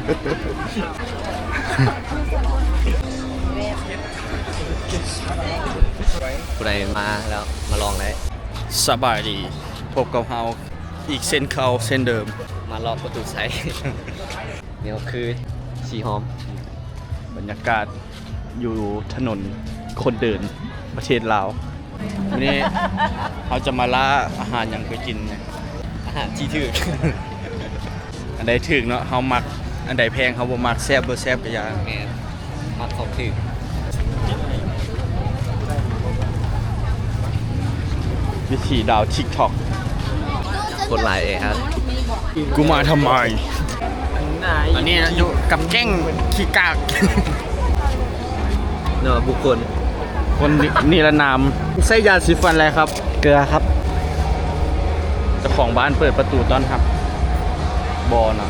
ຜູ້ໃດມາແລ້ວມາລອງໄດ້. ສະບາຍດີ ພົບກັບເຮົາອີກເຊັ່ນເກົ່າເຊັ່ນເດີມ ມາລອງປະຕູໄຊ. ນີ້ກໍຄືສີຫອມ ບັນຍາກາດຢູ່ຖະໜົນຄົນເດີນ ປະເທດລາວ. ມື້ນີ້ເຮົາຈະມາລ່າອາຫານຫຍັງໄປກິນ? ອາຫານທີ່ຖືກ ອັນໃດຖືກເນາະ ເຮົາມັກ ອັນໃດແພງເຮົາບໍ່ມັກ ແຊບບໍ່ແຊບກໍຢ່າ. ແມ່ນ ມັກຂອງຖືກ. ວິຖີດາວ TikTok. ຄົນຫຼາຍແອອັດ. ກູມາທຳໄມ? ຕອນນີ້ຢູ່ກັບແກ້ງຂີ້ກາກເນາະ ບຸກຄົນ ຄົນນິລະນາມ. ໃຊ້ຢາສີຟັນແລ້ວຄັບ? ເກືອຄັບ. ເຈົ້າຂອງບ້ານເປີດປະຕູຕ້ອນຮັບບໍ່ເນາະ?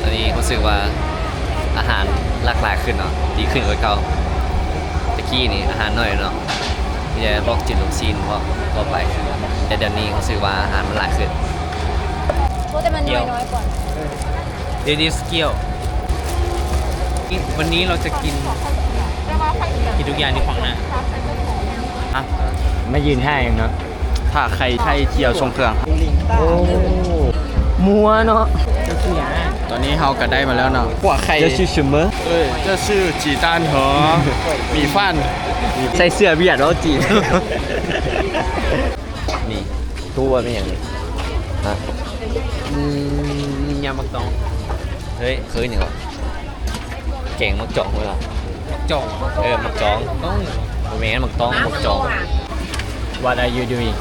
ຕອນນີ້ຮູ້ສຶກວ່າອາຫານຫຼາກຫຼາຍຂຶ້ນເນາະ ດີຂຶ້ນກວ່າເກົ່າ. ແຕ່ກີ້ນີ້ອາຫານໜ້ອຍເນາະ ມີແຕ່ພວກຈີນ ລູກຊີ້ນ ພວກທົ່ວໄປ ແຕ່ດຽວນີ້ຮູ້ສຶກວ່າອາຫານມັນຫຼາຍຂຶ້ນ. 说的มันน้อยๆก่อน. It is ເກີ້ຽວ. ວັນນີ້ເຮົາຈະກິນ ກິນທຸກຢ່າງທີ່ຂວາງໜ້າ. ມາຢືນຖ້າຫຍັງເນາະ? ຖ້າໄຂ່ ໄຂ່ຈຽວຊົງເຄື່ອງ. ໂອ້ ມົວເນາະ. ຕອນນີ້ເຮົາກໍໄດ້ມາແລ້ວເນາະ ຂົ້ວໄຂ່. ເຈົ້າຊື່ຊິວເມີ? ເອີ ເຈົ້າຊື່ຈີຕານເຫີ ໝີ່ຟານ. ໃສ່ເສື້ອຫວຽດເວົ້າຈີນ. ນີ້ ຮູ້ວ່າແມ່ນຫຍັງນີ້? ຮະ? ອືມ ຍຳໝາກຕອງ. ເຮີ້ຍ ຄືຫຍັງວະ? ແກງໝາກຈອງເວີຍ. ໝາກຈອງ? ເອີ ໝາກຈອງ. ຕ້ອງ ບໍ່ແມ່ນໝາກຕ້ອງ ໝາກຈອງ. What are you doing?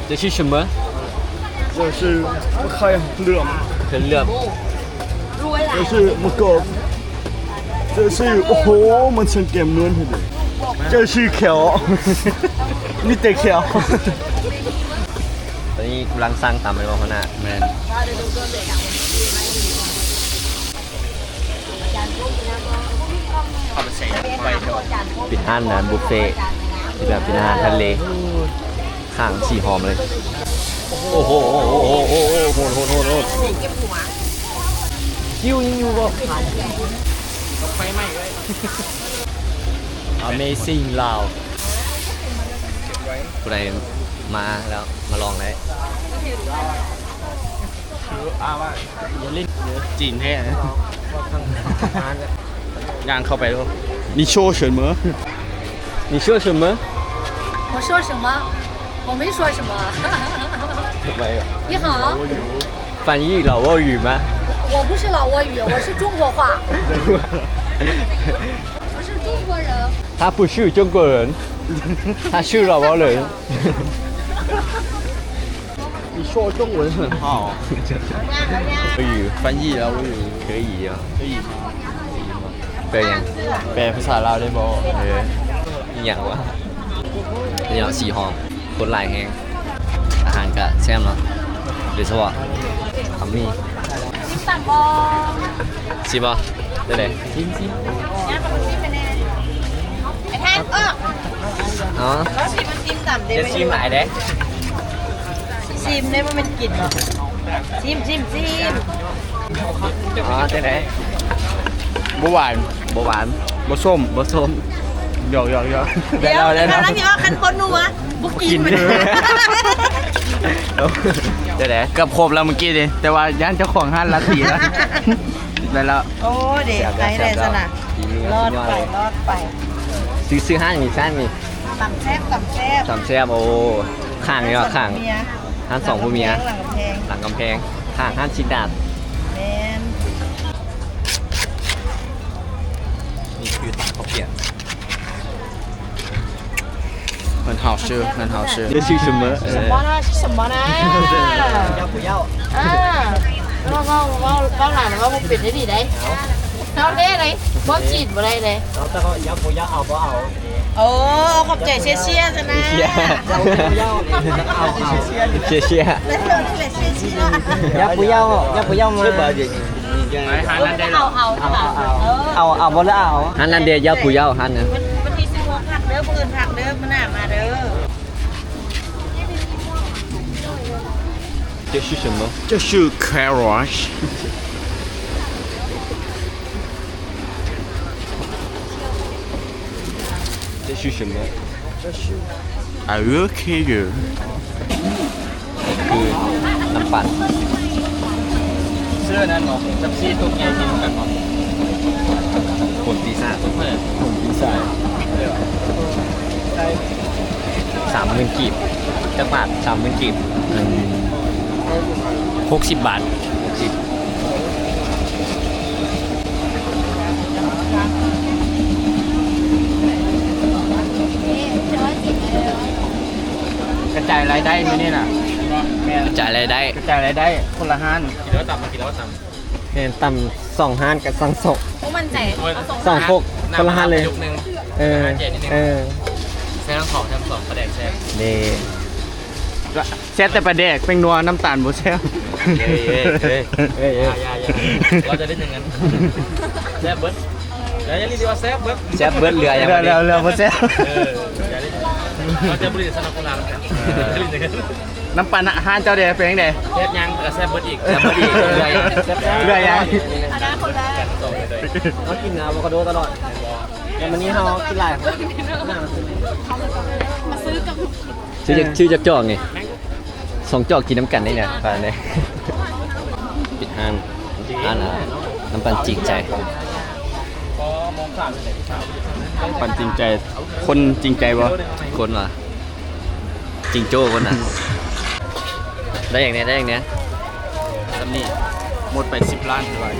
ເຈົ້າຊື່ຊິວເມີ? ເຈົ້າຊື່ມະເຂືອເຫຼືອມ. ເຂືອເຫຼືອມ. ເຈົ້າຊື່ມະກອກ. ເຈົ້າຊື່ ໂອ້ໂຫ ມັນຊ່າງແກມນວນເດ. ເຈົ້າຊື່ແຂ້ວ ມີແຕ່ແຂ້ວ. ຕອນນີ້ກຳລັງສັ່ງຕຳແມ່ນບໍ່ຫົວໜ້າ? ແມ່ນ. ເປັນຮ້ານອາຫານບຸບເຟ ທີ່ແບບເປັນອາຫານທະເລ ຂ້າງສີຫອມເລີຍ. ໂອ້ໂຫ ໂອ້ໂຫ ໂອ້ໂຫ ໂອ້ໂຫ ໂຫດ ໂຫດ ໂຫດ ໂຫດ. ຄິວຍັງຢູ່ບໍ່? ໄຟໄໝ້ເລີຍ. Amazing Lao. ຜູ້ໃດມາແລ້ວມາລອງໄດ້. ຢ່າຫຼິ້ນຈີນແທ້ນະ. ຍ່າງເຂົ້າໄປໂລດ. 你说什么? 你说什么? 我说什么？我没说什么。你好。翻译老挝语吗？我不是老挝语，我是中国话。我是中国人。他不是中国人，他是老挝人。 你说中文很好。可以，翻译แล้ว可以啊。可以吗？ ແປຫຍັງ? ແປພາສາລາວໄດ້ບໍ່? ເອີ ອີຫຍັງວະ? ນີ້ເນາະ ສີຫອມ ຄົນຫຼາຍແຮງ. ອາຫານກະແຊບເນາະ ໂດຍສະເພາະ ບະໝີ່. ຊິມຕຳບໍ່? ຊິບໍ່? ໄດ້ເລີຍ. ຊິມ ຊິມ. ໄອ້ແທນ ເອີ ອໍ ຊິມ ຊິມຕຳເດ້. ຢ່າຊິມຫຼາຍເດ້. ຊິມເດ້ ບໍ່ແມ່ນກິນເນາະ. ຊິມ ຊິມ ຊິມ. ອໍ ຈັ່ງໃດ? ບໍ່ຫວານ ບໍ່ຫວານ ບໍ່ສົ້ມ ບໍ່ສົ້ມ. ຢອກ ຢອກ ຢອກ. ໄດ້ແລ້ວ ໄດ້ແລ້ວ. ຄັນບໍ່ນົວ ບໍ່ກິນ. ຈັ່ງໃດ? ເກືອບຄົບແລ້ວມື້ກີ້ນີ້ ແຕ່ວ່າຢ້ານເຈົ້າຂອງຮ້ານລັດຕີນະ. ໄດ້ແລ້ວ. ໂອ້ ເດ ໄດ້ແລ້ວຊັ້ນນະ. ລອດໄປ ລອດໄປ. ຊື່ ຊື່ຮ້ານຫຍັງນີ້? ຮ້ານຫຍັງນີ້? ຕຳແຊບ ຕຳແຊບ ຕຳແຊບ. ໂອ້ ຂ້າງນີ້ວ່າ ຮ້ານສອງ ຂ້າງ ເມຍ ຮ້ານສອງຜົວເມຍ ຫຼັງກຳແພງ ຫຼັງກຳແພງ ຂ້າງຮ້ານຊິດດາດ. ແມ່ນ. ນີ້ຄືຕຳເຂົ້າປຽກ. 很好吃，很好吃。这是什么？什么呢？是什么呢？要不要？啊， ເວົ້າ ເວົ້າ ເວົ້າ ເວົ້າຫຼາຍ ເວົ້າບໍ່ເປັນໄດ້ນີ້ໄດ໋. ເຮົາເດ້ໄດ໋ ເວົ້າຈີນບໍ່ໄດ້ເດ້. ເອົາແຕ່ວ່າ 要不要 ເອົາບໍ່ເອົາ. ໂອ້ ຂອບໃຈ ເຊຍເຊຍ ຊັ້ນນະ. 谢谢。要不要？要不要吗？ ເອົາ ເອົາ ເອົາ ເອົາ ເອົາບໍ່ລະເອົາ. ຮ້ານນັ້ນເດ້ 要不要 ຮ້ານນັ້ນ. 这是什么？这是carrot。ชื่อ什么？ I will kill you. ຄືນ້ຳປັ່ນ ຊື້ອັນນັ້ນເນາະ ເປັບຊີຕຸກໃຫຍ່ກິນນຳກັນເນາະ ຜົນປີສາດ ເອີ ຜົນປີສາດ ສາມໝື່ນກີບ ຈັກບາດ? ສາມໝື່ນກີບ ຫົກສິບບາດ ຫົກສິບ. ກະຈາຍລາຍໄດ້ມື້ນີ້ນະ ແມ່ນ ກະຈາຍລາຍໄດ້ ກະຈາຍລາຍໄດ້ຄົນລະຮ້ານ ກິນແລ້ວຕຳ ກິນແລ້ວຕຳ ແມ່ນ ຕຳສອງຮ້ານກະສັ່ງສອງ ບໍ່ໝັ້ນໃຈ ສອງຄົກ ຄົນລະຮ້ານເລີຍ ເອີ ເອີ ແຊບທັງສອງ ແຊບທັງສອງ ປາແດກແຊບ ເດ້ ແຊບແຕ່ປາແດກ ແປ້ງນົວ ນ້ຳຕານບໍ່ແຊບ ເອີຍ ເອີຍ ເອີຍ ເອີຍ ຢ່າ ຢ່າ ຢ່າ ເຮົາຈະໄດ້ຢ່າງນັ້ນ ແຊບເບິດ ແລ້ວຢ່າລີວ່າແຊບເບິດ ແຊບເບິດ ເຫຼືອຫຍັງ ເຫຼືອ ເຫຼືອບໍ່ແຊບ ເອີ ຢ່າລີ ເຮົາຈະບໍ່ໄດ້ສະໜັບສະໜູນນຳກັນ ເອີ ຢ່າລີຢ່າງນັ້ນ ນ້ຳປັ່ນຮ້ານເຈົ້າເດ ເປັນຈັ່ງໃດ? ແຊບຫຍັງ ກະແຊບເບິດອີກ ແຊບເບິດອີກ ເຫຼືອຫຍັງ ເຫຼືອຫຍັງ ເຮົາກິນອາໂວຄາໂດຕະຫຼອດ ແຕ່ມື້ນີ້ເຮົາກິນຫຼາຍ ມາຊື້ກັບ ຊື້ຈັກ ຊື້ຈັກຈອກນີ້? ສອງຈອກກິນນຳກັນໄດ້ນະ ປານໃດ ປິດຮ້ານ ຮ້ານ ອາ ນ້ຳປັ່ນຈິງໃຈ ນ້ຳປັ່ນຈິງໃຈ ຄົນຈິງໃຈບໍ່? ຄົນວ່າ ຈິງໂຈ້ຄົນນະ ໄດ້ຫຍັງແດ່? ໄດ້ຫຍັງແດ່? ຊ່ຳນີ້ ໝົດໄປສິບລ້ານ ຖືວ່າ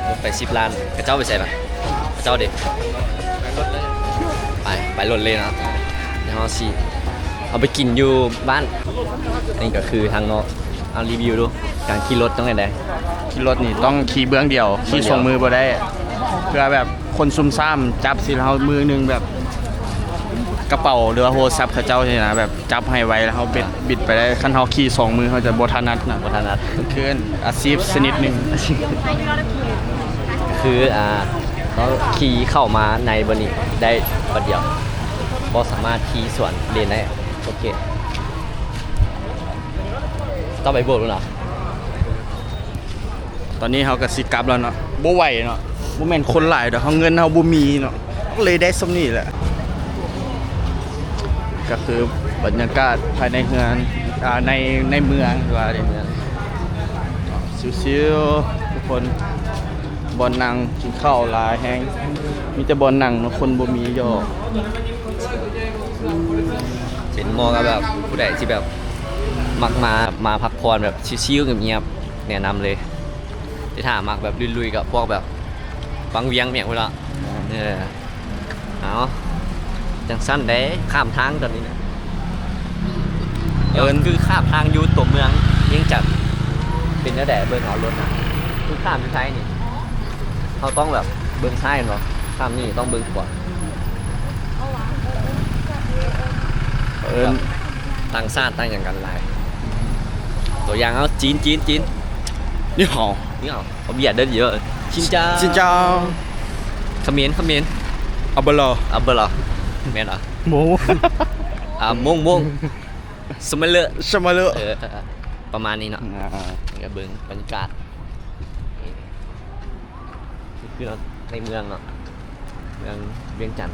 ໝົດໄປສິບລ້ານ ເຂົາເຈົ້າໄປໃສລະ? ເຂົາເຈົ້າເດ? ໄປ ໄປລົດເລີຍເນາະ ດຽວເຮົາຊິເອົາໄປກິນຢູ່ບ້ານ ອັນນີ້ກະຄືທາງນອກ ເອົາ ຣີວິວດູ ການຂີ່ລົດຕ້ອງແນວໃດ? ຂີ່ລົດນີ້ຕ້ອງຂີ່ເບື້ອງດຽວ ເບື້ອງດຽວ ຂີ່ສອງມືບໍ່ໄດ້ ເພື່ອແບບຄົນຊຸມຊ້ຳ ຈັບຊິລະເຮົາມືໜຶ່ງແບບ ກະເປົາ ຫຼືວ່າໂທລະສັບເຂົາເຈົ້າຊີ້ນະ ແບບ ຈັບໃຫ້ໄວ ແລ້ວເຮົາບິດ ອ່າ ບິດໄປໄດ້ ຄັນເຮົາຂີ່ສອງມືເຮົາຈະບໍ່ຖະໜັດນະ ບໍ່ຖະໜັດ ຄືອາຊີບຊະນິດໜຶ່ງ ຄື ອ່າ ຕ້ອງຂີ່ເຂົ້າມາໃນບ່ອນນີ້ໄດ້ບາດດຽວ ບໍ່ສາມາດຂີ່ສວນເລນໄດ້ ໂອເຄ ຕ້ອງໄປໂບກເນາະ. ຕອນນີ້ເຮົາກະຊິກັບແລ້ວເນາະ ບໍ່ໄຫວເນາະ ບໍ່ແມ່ນຄົນຫຼາຍດອກ ເຮົາ ເງິນເຮົາບໍ່ມີເນາະ ເລີຍໄດ້ຊ່ຳນີ້ແຫຼະ ກະຄືບັນຍາກາດພາຍໃນເຮືອນ ອ່າ ໃນ ໃນເມືອງ ວ່າໃນເມືອງ ຊິວໆ ທຸກຄົນ ບ່ອນນັ່ງກິນເຂົ້າຫຼາຍແຮງ ມີແຕ່ບ່ອນນັ່ງເນາະ ຄົນບໍ່ມີດອກ ເປັນເໝາະກັບແບບ ຜູ້ໃດທີ່ແບບ ມັກມາ ມາພັກຜ່ອນແບບຊິວໆ ງຽບໆ ແນະນຳເລີຍ ແຕ່ຖ້າມັກແບບລຸຍໆ ກະພວກແບບ ວັງວຽງ ແມ່ນພຸ້ນລະ ເອີ ເອົາ ຈັ່ງຊັ້ນເດ້ ຂ້າມທາງຕອນນີ້ນະ ເອີ ຄືຂ້າມທາງຢູ່ຕົວເມືອງວຽງຈັນ ເປັນແນວໃດ ເບິ່ງເອົາລົດນະ ຄືຂ້າມຢູ່ໄທນີ້ ເຮົາຕ້ອງແບບເບິ່ງຊ້າຍແມ່ນບໍ່ ຂ້າມນີ້ຕ້ອງເບິ່ງຂວາ ເອີ ຕ່າງຊາດຕ່າງຫຍັງກັນຫຼາຍ ຕົວຢ່າງເອົາ ຈີນ ຈີນ ຈີນ ນີ້ເຮົາ ນີ້ເຮົາ ເອົາບຽດເດີ ຊິນເຈົ້າ ຊິນເຈົ້າ ຂະເໝນ ຂະເໝນ ອາເບີໂລ ອາເບີໂລ ແມ່ນບໍ່? ໂມງ ອ່າ ໂມງ ໂມງ ສະມະເລີ ສະມະເລີ ເອີ ປະມານນີ້ເນາະ ອ່າ ກະເບິ່ງບັນຍາກາດ ຄືເນາະ ໃນເມືອງເນາະ ເມືອງວຽງຈັນ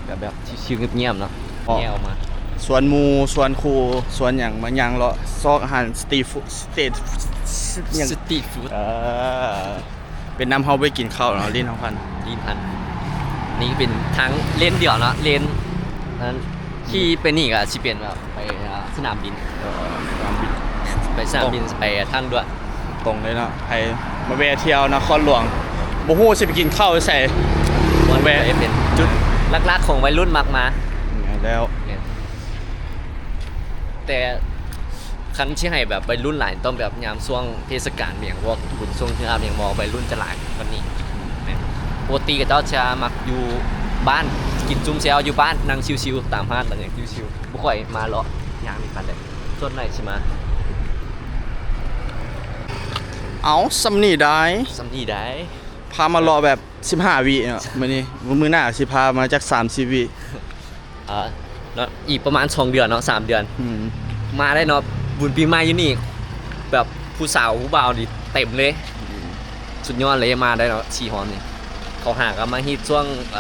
ກະແບບຊິວໆ ງຽບໆ ເນາະ ແຍກອອກມາ ຊວນໝູ່ ຊວນຄູ່ ຊວນຫຍັງ ມາຍ່າງເລາະ ຊອກອາຫານສະຕີດຟູດ ສະຕີດ ຫຍັງ ສະຕີດຟູດ ເອີ ເປັນນຳເຮົາໄປກິນເຂົ້າເນາະ ລີ້ນເຮົາພັນ ລີ້ນພັນ ນີ້ເປັນທາງເລນດຽວເນາະ ເລນ ນັ້ນ ຂີ່ໄປນີ້ກະຊິເປັນແບບໄປ ອ່າ ສະໜາມບິນ ເອີ ສະໜາມບິນ ໄປສະໜາມບິນ ໄປທາງດ່ວນ ຕົງເລີຍເນາະ ໃຜມາແວ່ທ່ຽວນະຄອນຫຼວງ ບໍ່ຮູ້ຊິໄປກິນເຂົ້າຢູ່ໃສ ບ່ອນແວ່ ເປັນຈຸດຫຼັກໆ ຂອງໄວລຸ້ນມັກມາ ແມ່ນແລ້ວ ແມ່ນ ແຕ່ຄັນຊິໃຫ້ແບບໄວລຸ້ນຫຼາຍ ຕ້ອງແບບຍາມຊ່ວງເທດສະການຫຍັງ ພວກບຸນຊ່ວງເຮືອຫຍັງ ບໍ່ ໄວລຸ້ນຈະຫຼາຍກວ່ານີ້ ແມ່ນ ປົກກະຕິເຂົາເຈົ້າຈະມັກຢູ່ບ້ານ ກິນຈຸ້ມແຈ່ວຢູ່ບ້ານ ນັ່ງຊິວໆ ຕາມຮ້ານຕ່າງໆ ຊິວໆ ບໍ່ຄ່ອຍມາເລາະຍ່າງນີ້ປານໃດ ສ່ວນຫຼາຍຊິມາ ເອົາ ຊ່ຳນີ້ໄດ້ ຊ່ຳນີ້ໄດ້ ພາມາເລາະແບບສິບຫ້າວິເນາະ ມື້ນີ້ ມື້ໜ້າຊິພາມາຈັກສາມສິບວິ ອ່າ ເນາະ ອີກປະມານສອງເດືອນເນາະ ສາມເດືອນ ອືມ ມາໄດ້ເນາະ ບຸນປີໃໝ່ຢູ່ນີ້ ແບບຜູ້ສາວຜູ້ບ່າວນີ້ເຕັມເລີຍ ອືມ ສຸດຍອດເລີຍ ມາໄດ້ເນາະ ສີ່ຮອນນີ້ ເຂົາຫາກະມາຮີດຊ່ວງ ເ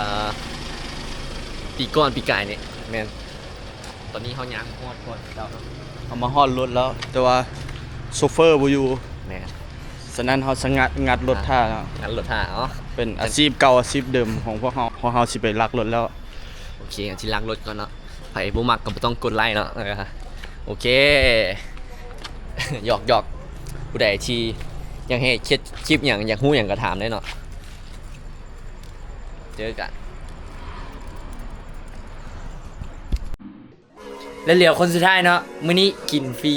ອີ ປີກ່ອນ ປີກາຍນີ້ ແມ່ນ. ຕອນນີ້ເຮົາຍ່າງຮອດກ່ອນເຈົ້າເນາະ ເຮົາມາຮອດລົດແລ້ວ ແຕ່ວ່າໂຊເຟີບໍ່ຢູ່. ແມ່ນ. ສະນັ້ນເຮົາສະງັດ ງັດລົດຖ້າເນາະ ງັດລົດຖ້າເນາະ. ເປັນອາຊີບເກົ່າ ອາຊີບເດີມຂອງພວກເຮົາ. ພວກເຮົາຊິໄປລັກລົດແລ້ວ. ໂອເຄ ຊິລັກລົດກ່ອນເນາະ. ໃຜບໍ່ມັກກໍບໍ່ຕ້ອງກົດໄລເນາະ. ເອີ ໂອເຄ ຫຍອກໆ ຜູ້ໃດທີ່ຢາກໃຫ້ເຮັດຄລິບຫຍັງ ຢາກຮູ້ຫຍັງກໍຖາມໄດ້ເນາະ. ເຈີກັນ ແລະ ເຫຼືອຄົນສຸດທ້າຍເນາະ ມື້ນີ້ກິນຟຣີ.